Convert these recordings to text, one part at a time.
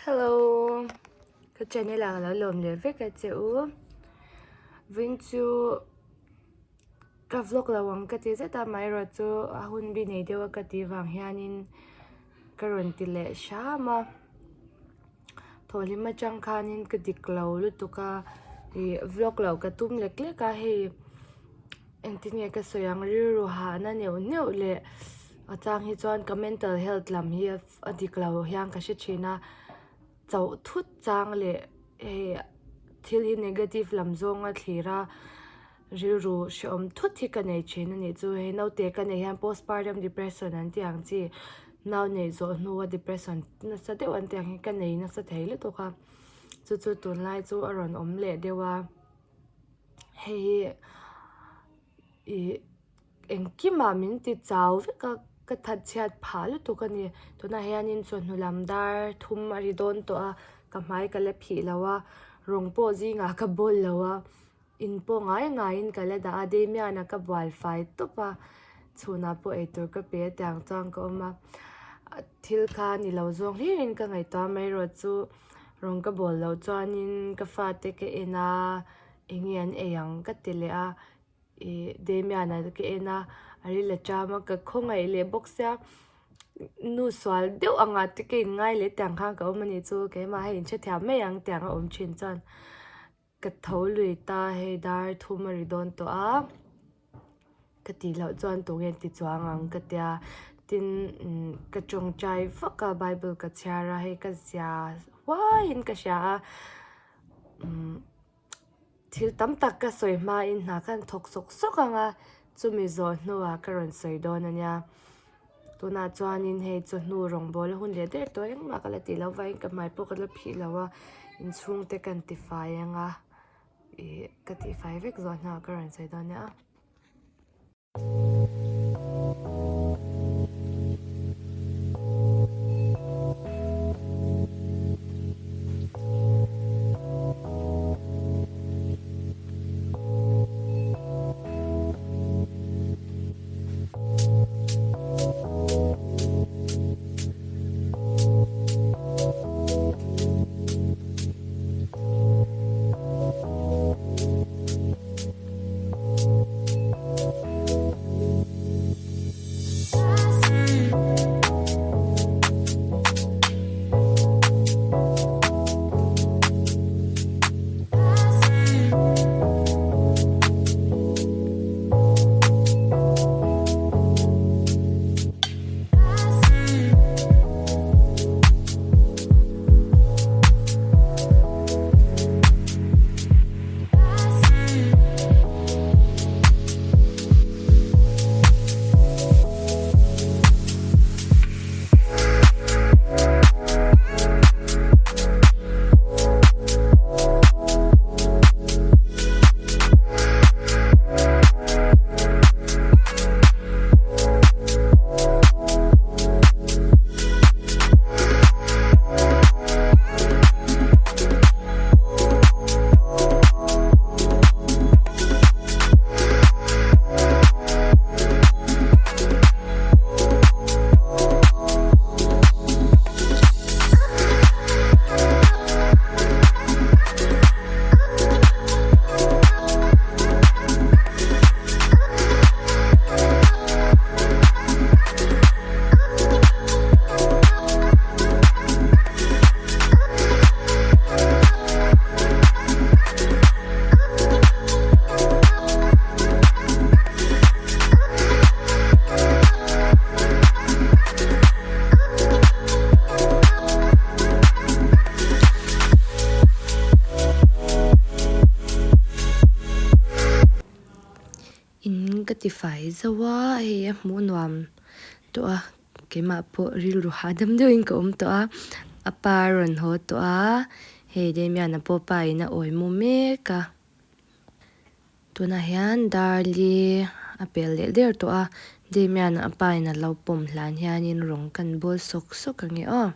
Hello ka channel ah ka lo lawm leh vek a che u vawiin chu ka vlog lo ang ka ti zet a amaherawh chu a hun bi nei deuh a ka tih vang hianin ka rawn ti leh hram a thawhhlim atang khanin ka dik lo lutuk a ih vlog loh ka tum lek lek a hei engtin nge ka sawi ang rilru hahna neuh neuh leh a chang hi chuan ka mental health lam hi a a dik lo hian ka hre thin a chauh thut chang leh hei thil hi negative lam zawnga thlir a rilru hrehawm thut hi ka nei thin a nih chu hei naute ka neih hian postpartum depression an tih ang chi nau neih zawh hnua depression nasa deuh an tih ang hi ka nei nasa thei lutuk a chu chu tunlai chu a rawn awm leh deuh a hei hi ih. Engkimah min ti chau vek a, ka that chhiat phah lutuk a ni. Tunah hianin chawhnu lam dar thum a ri dawn tawh a, ka hmai ka la phih lo a, rawng pawh zingah ka bawl lo a, in pawh ngai ngaiin ka la dah a, Damian-a ka bual fai tawp a, chhunah pawh eitur ka pe a tiang chuan ka awm a, thil kha ni lo zawng hlirin ka ngaihtuah mai erawh chu rawng ka bawl loh chuanin ka fate ka en a, eng nge an ei ang ka ti leh a. Ih Damian-a ka en a a ril a ṭam a ka khawngaih leh bawk sia nu sual deuh angah te ka inngai leh tiang khan ka awm a nih chu keimah hei inhrethiam mai ang tiang a awm ṭhin chuan ka tho lui ta hei dar thum a ri dawn tawh a ka tih loh chuan tunge ti chuang ang ka tia tin ka tawngtai vak a bible ka chhiar a hei ka zia huaiin ka hria a umm. Thil tam tak ka sawi hmain hna khan thawk sawk sawk ang a, chumi zawh hnuah ka rawn sawi dawn a nia. Tunah chuanin hei chawhnu rawngbâwl a hun leh der tawh engmah ka la tih loh vangin ka hmai pawh ka la phih lo a, inchhungte kan tifai ang a, ih ka tihfai vek zawh hnuah ka rawn sawi dawn a nia. In ka ti fai zauh a hei a hmuh nuam tawh a keimah pawh rilru hahdam deuhin ka awm tawh a a pa a rawn haw tawh a hei Damian-a pawh pa in a awi mu mek a tunah hian darli a pel leh der tawh a Damian-a a pa in a lo pawm hlan hianin rawng kan bawl sawk sawk ang e aw.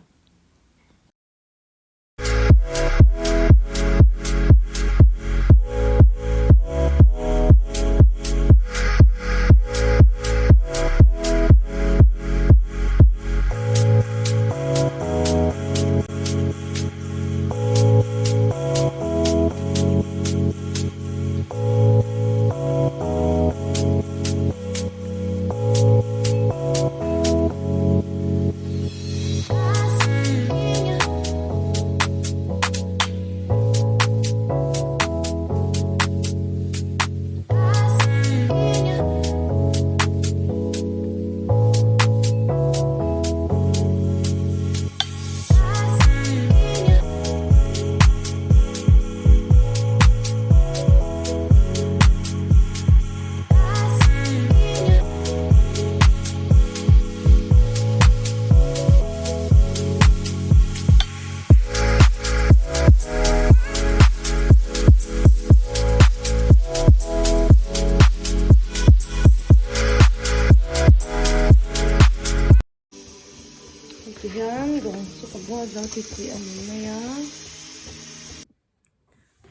ti tih a ni mai a.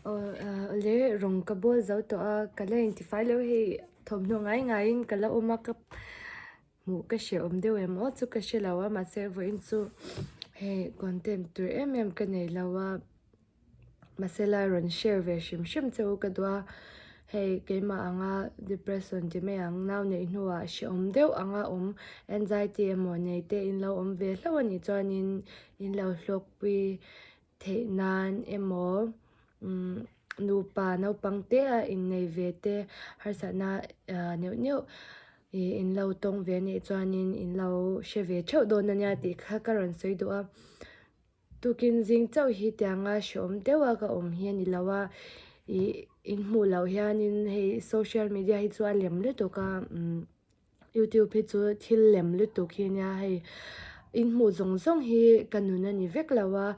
Awle rawng ka bawl zo tawh a ka la intifai lo hei thawmhnaw ngai ngaiin ka la awm a ka hmuh ka hre awm deuh em aw chu ka hre lo a mahse vawiin chu hei content tur em em ka nei lo a mahse la rawn share ve hrim hrim che u ka duh a hei keimah anga depression ti mai ang nau neih hnuah hrehawm deuh anga awm anxiety emaw nei te in lo awm ve hlauh anih chuanin in lo hlawkpui theih nan emaw umm nupa naupang te a innei ve te harsatna ah neuh neuh ih in lo tawng ve anih chuanin in lo hre ve theuh dawn ania tih kha ka rawn sawi duh a tukin zing chauh hi tianga hrehawm deuh a ka awm hi a ni lo a ih in hmuh loh hianin hei social media hi chu a lem lutuk a umm. Youtube hi chu thil lem lutuk hi ania hei in hmuh zawng zawng hi ka nun a ni vek lo a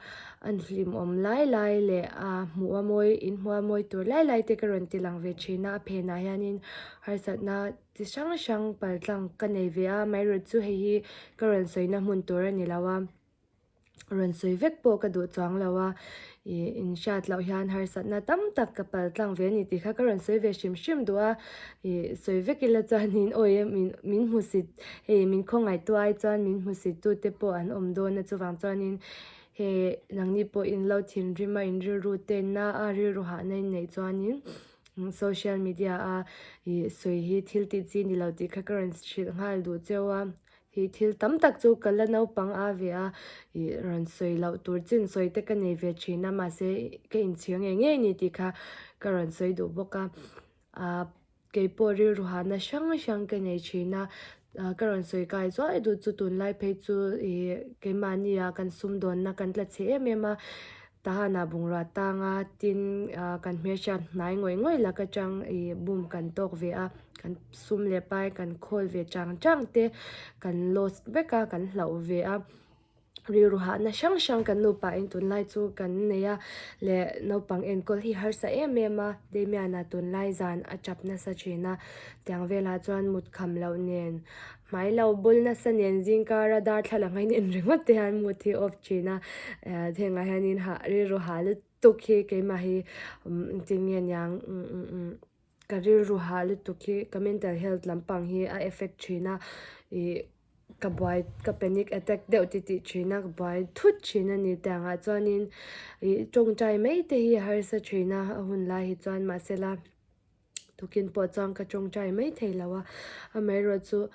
an hlimawm lai lai leh a hmuh a mawi in hmuh a mawi tur lai lai te ka rawn ti lang ve thin a a phenah hianin harsatna chi hrang hrang paltlang ka nei ve a amaherawhchu hei hi ka rawn sawina hmun tur a ni lo a. rawn sawi vek pawh ka duh chuang lo a, ih in hriat loh hian harsatna tam tak ka pal tlang ve a ni tih kha ka rawn sawi ve hrim hrim duh a, ih sawi vek ila chuanin awi min min hmusit hei min khawngaihtu ai chuan min hmusit tu te pawh an awm dawn a chuvang chuanin hei nangni pawh in lo thinrim a in rilru tenna a rilru hahna in neih chuanin social media a ih sawi hi thil tih chi ni lo tih kha ka rawn hrilh nghal duh cheu a. Hi thil tam tak chu ka la naupang a ve a, ih rawn sawi loh tur chin sawi te ka nei ve thin a, mahse ka inchhir ngei ngei ni tih kha ka rawn sawi duh bawk a. Ahh keipawh rilru hahna hrang hrang ka nei thin a, ah ka rawn sawi kai zuai duh chu tunlai phei chu ih keimahni ah kan sumdawnna kan tla chhe em em a, Tahana bungrua tanga tin kan hmelhriat hnai ngawih ngawih lak atang ih bum kan tawk ve a, kan sum leh pai kan khawl ve chang chang te kan lost vek a, kan hlauh ve a, rilru hahna hrang hrang kan nupa in tunlai chu kan nei a leh naupang enkawl hi harsa em em a, Damian-a tunlai zan a tap nasa thin a, tiang velah chuan mut kham loh nen Hmai lo bul nasa nen zingkara darthlalang a inen ringawt te hian mood hi off thin a, hengah hianin hah rilru hah lutuk hi keimah hi engtin nge niang ka rilru hah lutuk hi ka mental health lampang hi a effect thin a, ih ka buai ka panic attack deuh ti tih thin a ka buai thut thin a ni tiangah chuanin ih tawngtai mai te hi a harsa thin a a hun lai hi chuan mahsela. Tukin pawh chuan ka tawngtai mai thei lo a, amaherawh chu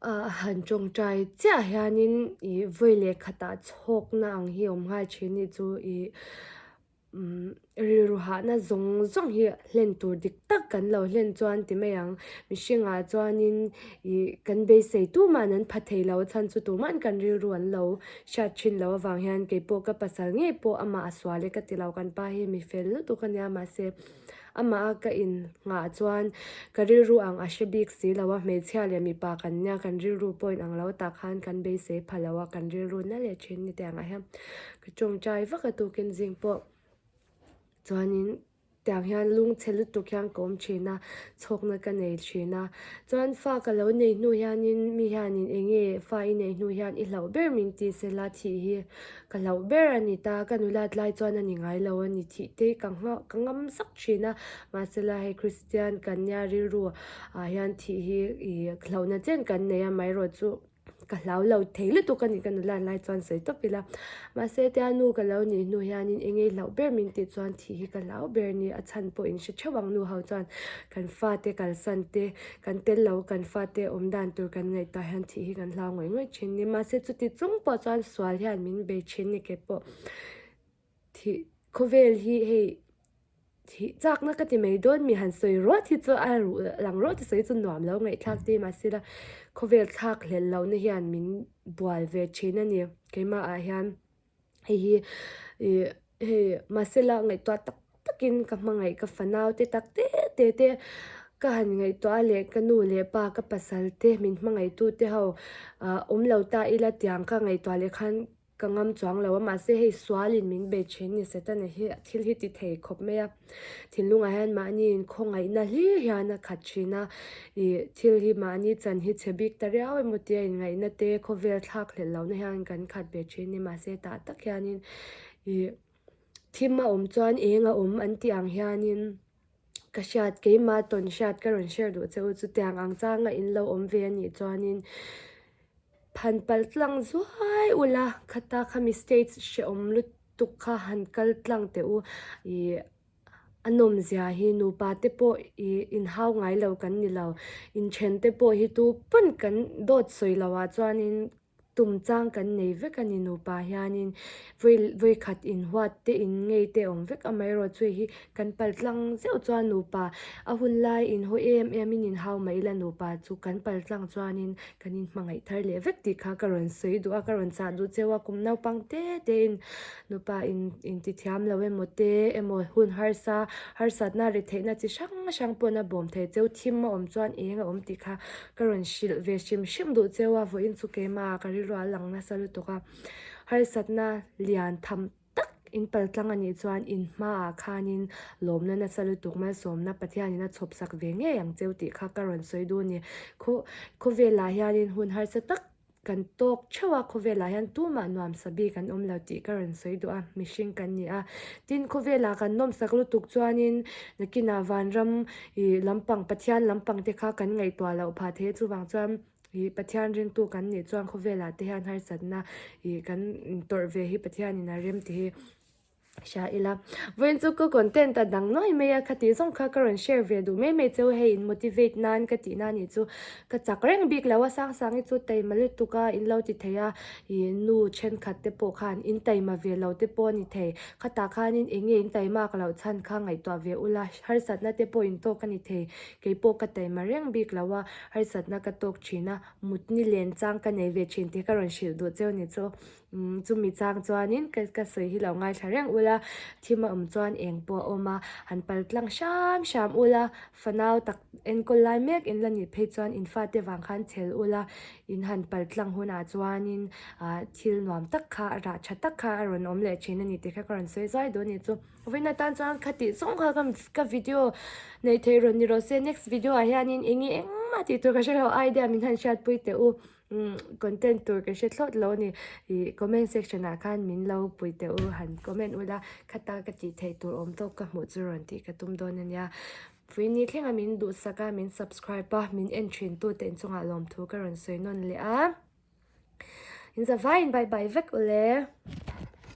ah han tawngtai chiah hianin ih vawi leh khatah chhawkna ang hi a awm nghal thin nih chu ih umm rilru hahna zawng zawng hi hlen tur dik tak kan lo hlen chuan ti mai ang mihringah chuanin ih kan beisei tumah an pha thei lo a chhan chu tumah kan rilru an lo hriat thin loh avang hian keipawh ka pasal ngei pawh amah a sual e ka ti lo kan pa hi mi fel lutuk a nia mahse. Amah a ka in nghah chuan ka rilru ang a hre bik si lo a, hmeichhia leh mipa kan nia kan rilru pawh in ang lo tak khan kan beisei pha lo a, kan rilru na leh thin ni te angah hian ka tawngtai vak a tukin zing pawh chuanin tiang hian lungchhe lutuk hian ka awm thin a, chhawkna ka nei thin a, chuan fa ka lo nei hnu hianin mi hianin eng nge fa i neih hnu hian i hlauh ber min ti sela thih hi Ka hlauh ber a ni ta, ka nulat lai chuan a ni ngai lo a ni thih te hi ka nghah ka ngam zak thin a, mahsela hei Kristian kan nia rilru ah hian thih hi ih hlauhna chen kan nei a, amaherawh chu ka hlau lo thei lutuk a ni ka nulat lai chuan sawi tawp ila, mahse tia nu ka lo nih hnu hianin eng nge hlauh ber min tih chuan thih hi ka hlau ber a ni, a chhan pawh in hre theuh ang nu ho chuan kan fate kalsan te Kan tel lo, kan fate awm dan tur kan ngaihtuah hian thih hi kan hlau ngawih ngawih thin ni. Mahse chuti chung pawh chuan sual hian min bei thin ni kei pawh. Thih khawvel hi hei thih chakna ka ti mai dawn mi han sawi ruat hi chu a ruh lang ruat a sawi chu nuam lo ngaihthlak te mahse la khawvel thlak hlel lohna hian min bual ve thin a ni keimah ah hian. Hei hi ih hei mahsela ngaihtuah tak takin ka hmangaih ka fanau te tak te te te ka han ngaihtuah a leh ka nu leh pa ka pasal te min hmangaih tu te ho ah awm lo ta ila tiang ka ngaihtuah leh khan. ka ngam chuang lo a, mahse hei sualin min bei thin ni Setana hi thil hi ti thei khawp mai a, thinlungah hian mahniin khawngaihna hlir hian a khat thin a, ih thil hi mahni chan hi chhe bik ta riau emaw tia inngaihna te khawvel thlak hlelh lohna hian kan khat ve thin ni, mahse tah tak hianin ih thim a awm chuan eng a awm an tih ang hianin. Ka hriat keimah tawn hriat ka rawn share duh che u chu tiang ang changa in lo awm ve a nih chuanin phan pal tlang zuai ula khata khami stage hrehawm lutuk kha han kal tlang teh u ih a nawm zia hi nupa te pawh ih inhau ngai lo kan ni lo inthen te pawh hi tu pawn kan dawt sawi loh ah chuanin. Tum chang kan nei vek a ni nupa hianin vawi vawi khat inhuat te in ngei te awm vek amaherawh chu hei hi kan pal tlang zeuh chuan nupa a hun lai inhaw em em in inhau mai ila nupa chu kan pal tlang chuanin kan inhmangaih thar leh vek tih kha ka rawn sawi duh a ka rawn chah duh cheu a kum naupang te te in nupa in inti thiam lo emaw te emaw hun harsa harsatna ri theihna chi hrang hrang pawn a bawm thei cheu thim a awm chuan eng a awm tih kha Ka rawn hrilh ve hrim hrim duh cheu a, vawiin chu keimah ka rilru a lang nasa lutuk a, harsatna lian tham tak in pal tlang a nih chuan in hmaah khanin lawmna nasa lutuk malsawmna Pathianin a chhawp sak ve ngei ang cheu tih kha ka rawn sawi duh a ni. Khaw khawvelah hianin hun harsa tak kan tawk theuh a, khawvelah hian tumah nuamsa bik an awm lo tih ka rawn sawi duh a, mihring kan ni a. Tin, khawvelah kan nawmsak lutuk chuanin nakinah vanram ih lampang Pathian lampang te kha kan ngaihtuah loh phah thei a, chuvang chuan ih Pathian ringtu kan nih chuan khawvelah te hian harsatna ih kan tawrh ve hi Pathianin a rem tih hi. Hria ila. Vawiin chu ka content a dang nuai mai a, khatih zawng kha ka rawn share ve duh mai mai cheu hei in motivate nan ka tih na nih chu ka chak reng bik lo a, Sangsangi chu taima lutuk a in lo ti thei a, ih nu thenkhat te pawh khan in taima ve lo te pawh a ni thei, khatah khanin eng nge in taimak loh chhan kha ngaihtuah ve ula, harsatna te pawh in tawk a ni thei, kei pawh ka taima reng bik lo a, harsatna ka tawk thin a, mutni len chang ka nei ve thin tih ka rawn hrilh duh cheu ni chu. Umm chumi chang chuanin ka ka sawi hi lo ngaithla reng ula, thim a awm chuan eng pawh a awm a, han pal tlang hram hram ula, fanau tak enkawl lai mek in la nih phei chuan in fate vang khan chhel ula, in han pal tlang hunah chuanin ah thil nuam tak kha a rah tha tak kha a rawn awm leh thin a ni tih kha ka rawn sawi zai dawn a ni chu. Vawiin atan chuan khatih zawng kha ka ka video neih theih rawn ni rawh se, next video ah hianin eng nge engmah tih tur ka hre lo idea min han hriatpui teh u. Umm content tur ka hre thlawt lo a ni ih comment section ah khan min lo pui teh u han comment ula khata ka tih theih tur awm tawk ka hmuh chu rawn tih ka tum dawn a nia Puini thlenga min duhsak a min subscribe a min en thin tu te inchungah lawmthu ka rawn sawi nawn leh a in zavaiin bye bye vek ule.